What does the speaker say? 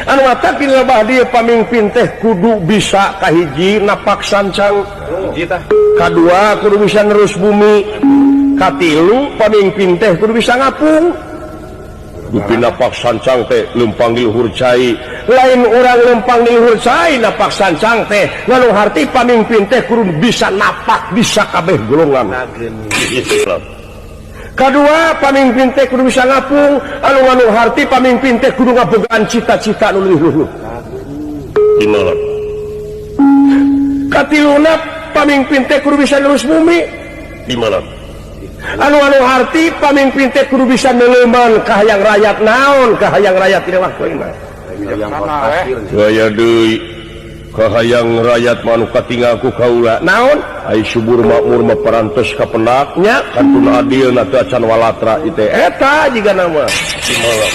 Anu matak di lebah dieu pamimpin teh kudu bisa kahiji napak sancang, kadua kudu bisa nerus bumi, katilu pamimpin teh kudu bisa ngapung. Dupi napak sancang teh lempang di luhur cai, lain orang lempang di luhur cai. Napak sancang teh nganu harti pamimpin teh kudu bisa napak bisa kabeh golongan. Kedua, pamimpin teh kudu bisa ngapung, anu nganu harti pamimpin teh kudu ngabogaan cita-cita nu leuwih luhur. Di katiluna, pamimpin teh kudu bisa nerus bumi. Di malam anu anu harti pamimpin teh kudu bisa neuleman kahayang rakyat. Naon kahayang rakyat tidak waktu? Gaya deui kahayang rakyat mah anu katinggal ku kaula naon? Ai subur makmur mah parantos kapendaknya, kantun adil na teu acan walatra. Itu eta jiga nama di malam.